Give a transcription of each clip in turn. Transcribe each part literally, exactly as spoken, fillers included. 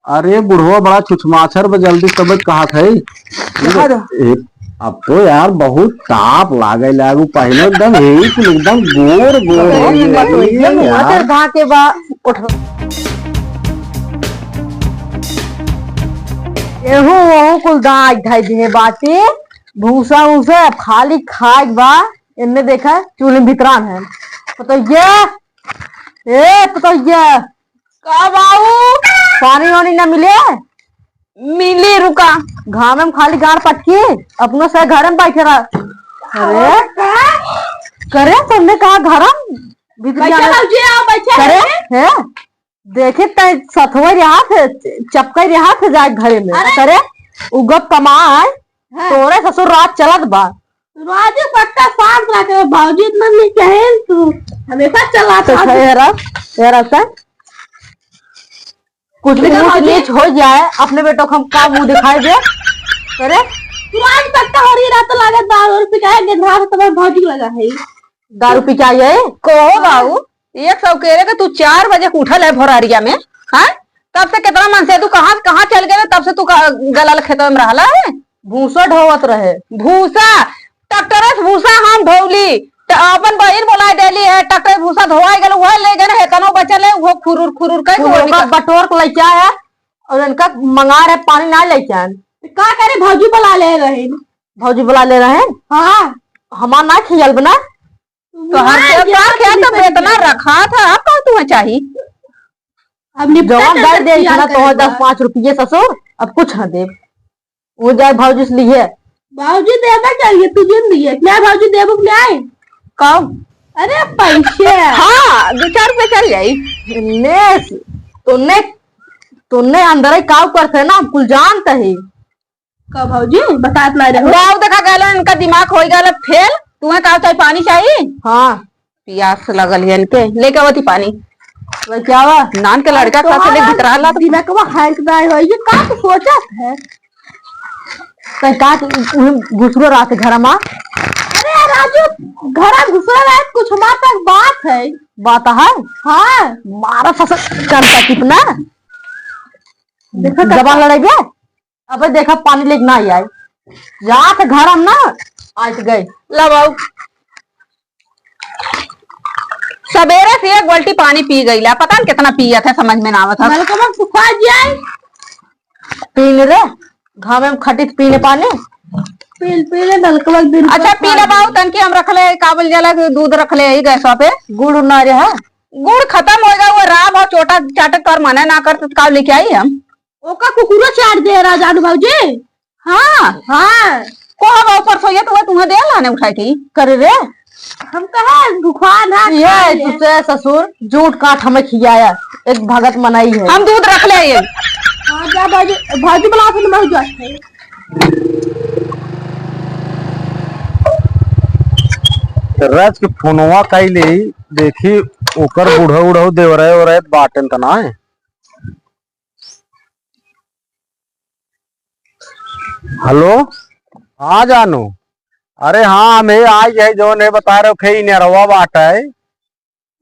अरे बुढ़वा बड़ा छुछमाछर बा, जल्दी समझ कहा था। देखा दो। ए, अब तो यार बहुत ताप लागे लागू, पहले एकदम एक एकदम गोर गोर हो गए, ये यार। घा के बा। उठ। एहू ओहू कुल दाई धाई दिहे बाटे, भूसा उसा खाली खाए के बा। एन्ने देखा चूल्हे में भितरान है। पतोहिया, ए पतोहिया, का बाऊ? पानी वानी ना मिले? मिली, रुका। घामे में खाली गाड़ पटकी, अपनो से घरे में बैठे रह। अरे, का? करे, तुमने कहा घर में? भीतर बैठे जाने रहो जी, आओ, बैठे करे, रहो। है? देखे तै सथवे रहा थे, चपके रहा थे जाए घरे में। अरे। करे, उगत कमाए, हाँ। तोरे ससुर राज चलत बा। राजू पट्टा साफ रखे, भौजी इतना नहीं कहे तू, हमेशा चला तो था। है, हेरा, हेरा से। कुछ देखा ऊंच भौजी। नीच हो जाए, अपने बेटों को हम का मुंह दिखाई दे? अरे? तू आज तक का हरी रात लागत बा, और पिटाए के धार तुम्हारे भौजी लगा है। दारू पी के आई है? कहो बाऊ, एक सौ केरे के तू चार बजे के उठल है भोरारिया में, हाँ? तब से कितना मन से तू कहाँ, कहाँ चल गए, तब से तू का-, गलल खेतवा में रहला है? भूसा ढोवत रहे। भूसा? ट्रैक्टर से भूसा हम ढोवली, त अपन बहिन बोलाए देली है, ट्रैक्टर से भूसा धोवाई गल, उहे ले गए, हेतनो बचल है, उहो खुरुर खुरुर कइ के कुल ओका निकल। बटोर के लइके आया, और इनका मंगा रहे पानी ना लइके आन। का करे, भौजी बुला ले रहे। भौजी बुला ले रहे? हाँ। हमार ना खियाल बना। तो हर वहाँ के का गया खेत तो में इतना गया। रखा था, अब का तुम्हें चाहिए? अब निपटा जवन कर दे दे, खियाल इतना तो करे दस बा। पाँच रुपये ससुर, अब कुछ ना देब। वो जाए भौजी से लिए। भौजी देबे चाहिए, तुझे नहीं है क्या? भौजी देबो कि नहीं? कब? अरे पैसे। हाँ, दो चार रुपये चल जाई। ने, तूने, तूने अंदर ही काव करते ना, कुल जानते ही। का भौजी, बतात ना रहो। बाऊ देखा गलो, इनका दिमाग हो गल फेल। तुम्हें का चाही, पानी चाही? हाँ। पियास लगल है इनके, लेके आवती पानी। लेके आवा। नान के लड़का अब साथ ले तोहरा भितरा ला तो दिमागवा हैंग ना हो, ये का तू सोचत है? तै का तू उहे घुसरो रात घर मा? अरे राजू, घर घुसरो रात कुछ हमार तक बात है। बात है? हाँ। मारा फसर करता कितना? देखा जबान लड़ाई बे? अबे देखा, पानी लेके ना आई। जात घर हम ना, आइत गए। ला बाऊ। सबेरे से एक बाल्टी पानी पी गईला, पता न कितना पियत है, समझ में ना आवत है। नलकवा सुखा जाए। पीने रे, घामे में खटित पीने पानी। पीले, पीले नलकवा दिन अच्छा, भर पी ले खा बाऊ, तनकी हम रखले, का बोल जाला कि दूध रखले है गैसवा पे। गुड़ ना रहा। गुड़ खत्म हो गया, वो राब हो, चोटा चाटे तोर मना ना कर, तो का लेके आई हम? ओका कुकुरो चाट दे रहा जानू भौजी। हाँ। हाँ। को हम ऊपर सोइए तो वो तुम्हें दे लाने उठाई थी। करे रे। हम कहा भुखान है, ये खा ले। तुझे ससुर जूठ काट हमें खियाया, एक भगत मनाई है। हम दूध रख ले ये। हाँ, जा भौजी, भौजी बुला फिर मैं जाते। रज के फोनवा कई ले, देखी ओकर बूढ़ा उढ़ऊ देवरे ओरे बाटेन त ना है। हेलो, हाँ जानू, अरे हाँ, हम ही आई है, जौन है बता रहे हो, खे इनरवा बाटे,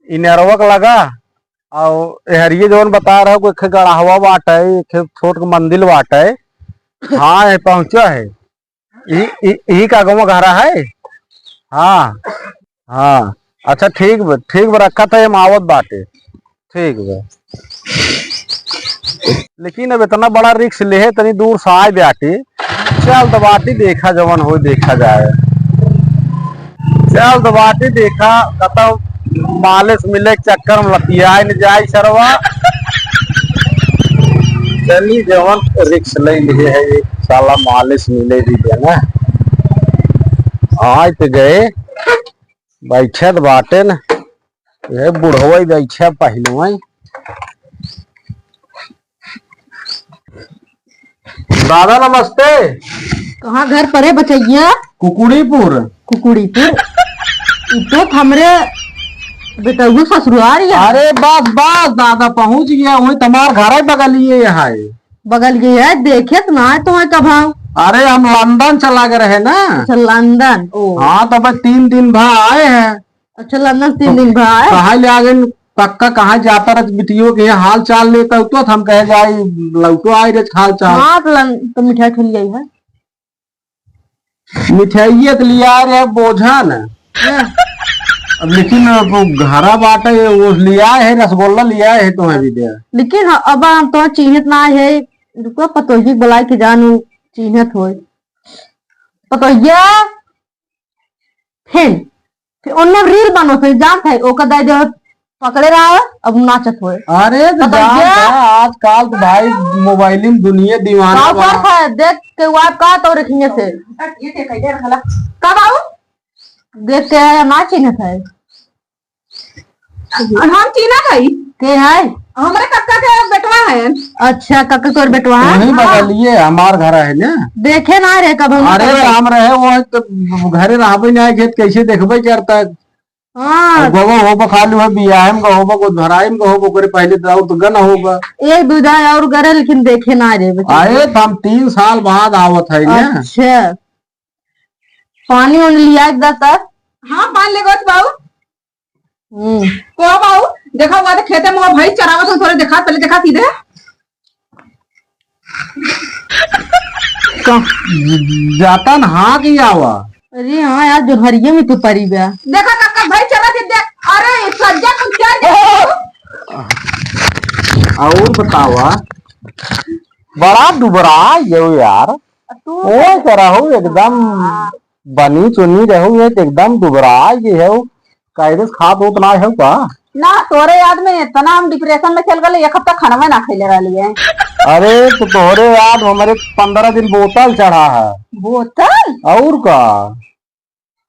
इनरवा के लगा, और एहरिये जौन बता रहे हो, कोई खे गड़हवा बाटे, एक खे छोट के मंदिर बाटे, हाँ, ये पहुँचा है। ई, ई, ई का गाँव घरा है? हाँ, हाँ। अच्छा, ठीक बा, ठीक बा, रखत है, हम आवत बाटे। ठीक बा। लेकिन अब इतना बड़ा रिस्क लेहे, तनी दूर से आए बाटे। चल तो बाटी, देखा जवन होई, देखा जाए। चल तो बाटी, देखा, कतौ मालिश मिले के चक्कर में लतियाए न जाए सरवा। चली, जवन रिस्क ले लिए है, एक साला मालिश मिले भी देना। आए तो गए, बैठे तो बाटे न, ये बुढ़वा ही बैठे पहलुआ। दादा नमस्ते। कहाँ घर पर है बचैया? कुकुड़ीपुर। कुकुड़ीपुर? ई तो हमरे बेटउआ ससुरार है। अरे बस बस दादा, पहुँच गया, वही तुम्हार घर है, बगलिए यहाँ है। बगलिए है, देखे तो ना है तुम्हें कब हम। अरे हम लंदन चला गए रहे ना। अच्छा लंदन, ओ। हाँ तो बस तीन दिन भा आए हैं। अच्छा लंदन तीन दिन भा आए। कहाँ ले आ गए? पक्का कहाँ जाता रहे, बिटियो के यहाँ हाल चाल लेता तो हम कहे जाई, लौटो आए रहे हाल चाल। हाँ, तो लन-, तो मिठाई ठो लियाई है। मिठाइये तो लिया रहे, बोझा न। हाँ। अब लेकिन वो घरा बाटे, वो लिया है, रसगुल्ला लिया है तो है विद्या। लेकिन ह-, अब हम तो चिन्हत ना है, रुको, पतोहिया के बुलाए के जानू चिन्हत होए। पतोहिया, फिर, फिर ओन्ने reel बनो, फिर जानत है, ओकर दाई देवर पकड़े रहा, अब नाचत होए। अरे तो पता जानत है? है, आजकल तो भाई मोबाइल में दुनिया दीवाना का बा। करत है, देख के वाट का तो रखिए से। का बाऊ? देख के है, ना चिन्हत है। हम चिन्हत है। के है? हमरे कक्का के बेटवा है। अच्छा, कक्का तोर बेटवा है? वही हाँ। बगलिए हमार घर है ना। देखे ना रे कब हम अरे कब राम रहे, वो तो घरे रहबे ना, खेत कैसे देखबे करता है? हाँ। अब गवा होबा खाली है, बियाहे में गवा होबा, गोदभराई में गवा होबा, ओकरे पहले तो और तो गन होबा। एक दो जाए और गरे, लेकिन देखे ना रे बच्चे। आए तो हम तीन साल बाद आवत है ना। अच्छा। पानी उन लिया एक दस। हाँ, पानी ले गो बाऊ। हम्म। को बाऊ, देखा हुआ तो खेते में वो भैंस चरावत हो, थोड़े देखा, पहले देखा सीधे। का, जाता न हाँ कि आवा। अरे हाँ यार, जोहरिये में तो परी बा। देखा कक्का भैंस चरावत है, देख। अरे सज्जा कुछ क्या और बतावा, बड़ा दुबरा ये यार। तू ओ करा हो एकदम बनी चुनी रहू है तो एकदम दुबरा ये है। कायदे से खात होत ना है का? ना, तोरे याद में इतना हम depression में चल गए, एक हफ्ता खाना में ना खैले रहली है। अरे तो तोहरे याद में हमारे पन्द्रह दिन बोतल चढ़ा है। बोतल? और का?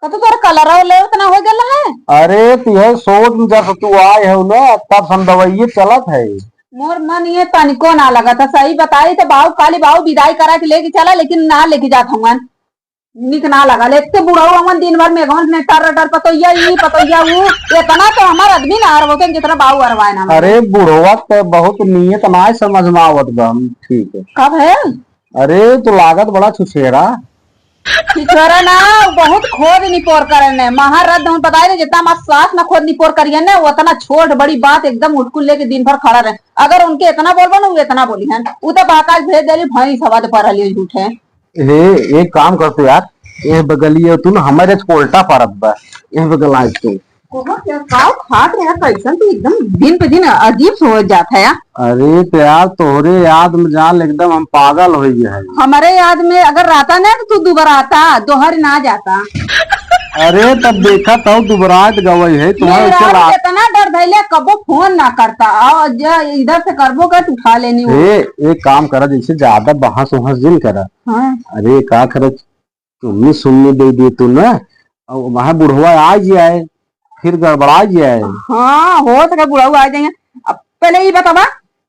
का तो तोर कलर ले उतना हो गल है? अरे तू है सोच में जब तू आए हो ना तब से हम दवाइये चलत है। मोर मन ये तनिको ना लगा था, सही बताई तो बाऊ काली बाऊ विदाई करा के लेके चला, लेकिन ना लेके जात हूँ। निक ना लगल। एक तो बुढ़ऊ हमन दिन भर मेघवन में टर टर पतोइया ई पतोइया ऊ, इतना तो हमार आदमी ना अरवतन जितना बाऊ अरवाए ना। अरे बुढ़वा के बहुत नियत ना समझ में आवत बा। हम ठीक है। कब है? अरे तो लागत बड़ा छुछेरा। छुछेरा ना, बहुत खोद निपोर करे ने। महारद हम बताए ने जितना हमार सास ना खोद निपोर करिए ने, उतना छोट बड़ी बात एकदम उठकुल लेके दिन भर खड़ा रहे। अगर उनके इतना बोलबो ना, वो इतना बोली हैं। वो तो बाकाज भेज देली, भैंस हवा दे पर हली झूठे। हे, एक काम कर तू यार, एह बगलिया तू ना, हमारे आज उल्टा परत बा, एह बगल आज तू। कोहो क्या, का खात रहा, कैसन तू एकदम दिन पे दिन अजीब से हो जात है यार। अरे तो यार, तोहरे याद में जान एकदम हम पागल हो गए हैं। हमारे याद में अगर रहता ना तो तू दुबराता, दोहर ना जाता। अरे तब देखा तो दुबरात गवई है, तुम्हारे मेहरारू उसे ला- कितना डर धैले, कबो फोन ना करता, और जो इधर से करबो कर, उठा लेनी वो। ए, एक काम करा, जैसे ज्यादा बहस उहस जिन करा। हाँ। अरे का करे, तुमने सुनने दे दिए तू ना, अब वहाँ बुढ़वा आ जाए, फिर गड़बड़ा जाए। हाँ, हो सके बुढ़वा आ जाए। अब पहले ये बतावा,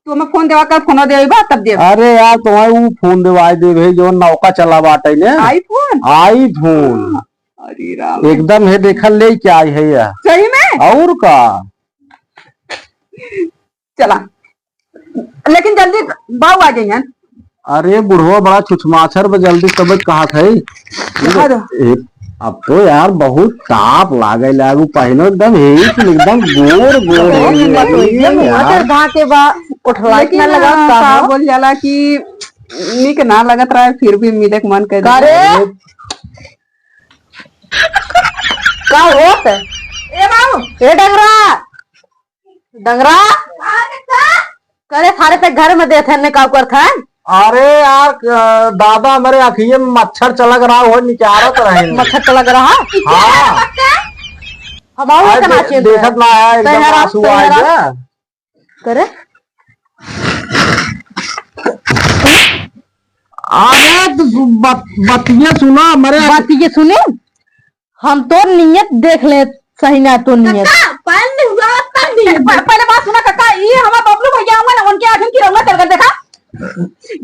तू हमें फोन देवा कर, फोन देवा तब देवा। अरे यार, तुम्हें वो फोन देवाई दे भाई, जो नौका चला बाटे ने। iPhone? iPhone। हाँ, अरे राम। एकदम है, देखल ले क्या आई है यह। सही में? और का? चला, लेकिन जल्दी बाऊ आ जाइए। अरे बुढ़वा बड़ा छुछमाछर बा, जल्दी तबत कहा था। हाँ। ए, अब तो यार बहुत ताप लागे लागू, पहनो एकदम हेवी, एकदम गोर गोर हो गई एकदम यार। मटर धा के बा, उठला लेकिन ना लगा, का का हो? बोल जाला कि निक ना लगत रहा, फिर भी मिले के मन कर का रे? देता। का होत? ए बाबू। ए डंगरा, डंगरा। करे थारे ते घर में देत है ने का करत है? अरे यार, अ, दादा हमारे अखिए में मच्छर चलक रहा हो, निचारत रहे। मच्छर चलक रहा? हाँ। हम आऊ आज इतना दे-, चेंज देखत है। ना आया, एकदम तैयार आप, आंसू आ तैयार आप। गया। करे? अरे, तू बत-, बतिया सुना, मरे बतिया सुनी? हम तो नियत देख ले, सही ना तो नियत। काका, पानी हुआ, पानी। प-, पहले बात सुना काका, ये हमार बबलू भैया हुआ ना, उनके आँखन किरौना चल गए, देखा?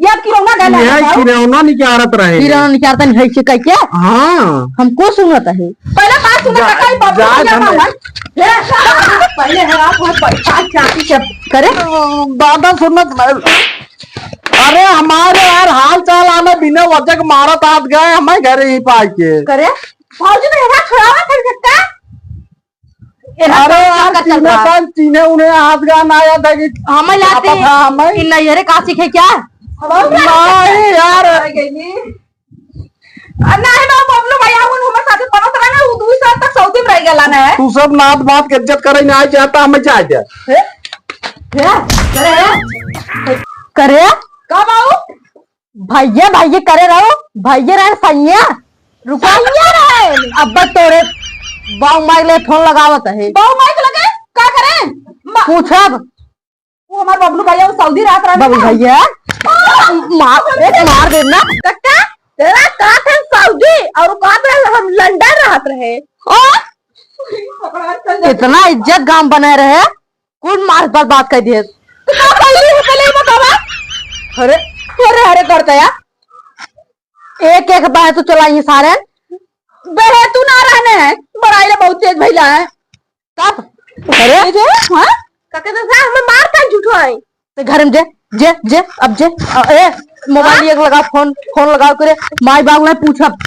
ये अब किरौना गए ये ना, किरौना निकारत रहे। किरौना निकारत नहीं है, से कह के? हाँ। हमको सुनत है। पहले बात सुना जा, काका, ये बबलू जा, भैया जा, हुआ। पहले है आप वहाँ पर चाय चाय पी के करे? दादा सुनत नहीं। अरे हमारे यार हाल चाल आना बिना वजह के मारत आत गए हमें घरे ही पाई के। करे? भौजी ने हमारा छुड़ावा कर सकता? ए, अरे यार, का चल चीने रहा? सन, चीने उन्हें हाथ गान आया था कि हमें लाते पता था हमें। कि नहीं, अरे, का सीखे क्या? नहीं यार। आ, नहीं बा, बबलू भैया, उन हमर साथे पढ़त रहे ना, उ दुई साल तक सऊदी में रह गेला ना। तू सब नात बात के इज्जत करे ना आए चाहता, हमें चाहे दे। हे? हे? करे हे? करे? का बाऊ? भैया, भैया करे रहो, भैया रहे सैया। रुको। सैया रहे? अब तोरे बाऊ माई ले फोन लगावत है। बाऊ माई के लगे? का करे? मा- पूछब। वो हमार बबलू भैया, वो सऊदी रात रात बबलू ना। भैया, मार, एक मार देब ना। कक्का, तेरा का थे सऊदी और का थे हम लंदन रहत रहे। ओ? इतना इज्जत गांव बने रहे, कौन मार बर्बाद कर दिए? तो का पहले ही पहले ही बतावा। अरे, अरे, अरे करता यार। एक एक बार तो चलाई सारे। बहे तू ना रहने है, बड़ाई ले बहुत तेज भैला है। तब? अरे? ये जे, हाँ? काके तो सा, हमें मार का झूठो है। ते घर में जे, जे, जे, अब जे, अ, ए, मोबाइल हाँ? एक लगा, फोन, फोन लगा करे, माई बाबू ने पूछब।